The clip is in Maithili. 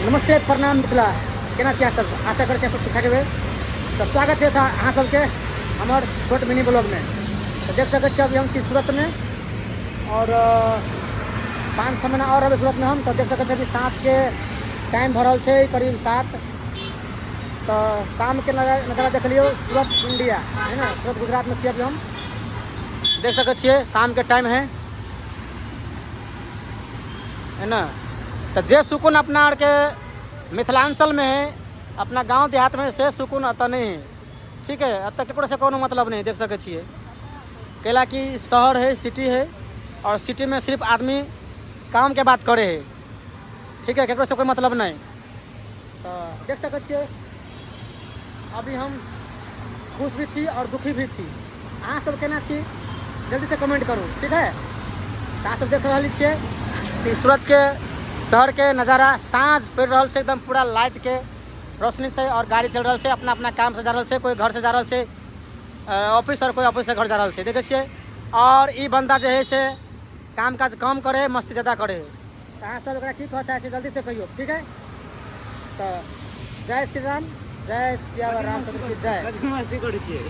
नमस्ते, प्रणाम मिथिला। केना छी अहाँ सब? आशा करै छी अहाँ सब ठीक ठाक हेबै। तऽ स्वागत है था अहाँ सबके हमर छोट मिनी ब्लॉगमे। तऽ देख सकै छी, अभी हम छी सूरतमे आओर 5-6 महीना आओर रहबै सूरतमे हम। तऽ देख सकै छी, अभी साँझके टाइम भऽ रहल छै करीब 7। तऽ शामके नजारा देख लियौ। सूरत, इंडिया है ने, सूरत, गुजरातमे छी अभी हम। देख सकै छियै, शामके टाइम है, है ना? तऽ जे सुकून अपना आरके मिथिलाञ्चलमे है, अपना गाँव देहातमे, से सुकून एतऽ नहि है। ठीक है, एतऽ ककरोसँ कोनो मतलब नहि है। देख सकै छियै, कैला कि शहर है, सिटी है आओर सिटीमे सिर्फ आदमी कामके बात करै है। ठीक है, ककरोसँ कोइ मतलब नहि। तऽ देख सकै छियै, अभी हम खुश भी छी आओर दुखी भी छी। अहाँ सब केना छी, जल्दीसँ कमेंट करू। ठीक है, तऽ अहाँ सब देख रहल छियै कि सूरतके शहरके नजारा। साँझ पड़ि रहल छै, एकदम पूरा लाइटके रोशनी छै आओर गाड़ी चलि रहल छै। अपना अपना कामसँ जा रहल छै। कोइ घरसँ जा रहल छै ऑफिस आओर कोइ ऑफिससँ घर जा रहल छै। देखै छियै, आओर ई बन्दा जे है से काम काज कम करे है, मस्ती ज्यादा करे है। तऽ अहाँ सब एकरा की कहऽ चाहै छियै, जल्दीसँ कहियौ। ठीक है, तऽ जय श्री राम, जय सियावर रामचंद्र की जय। मस्ती करै छियै।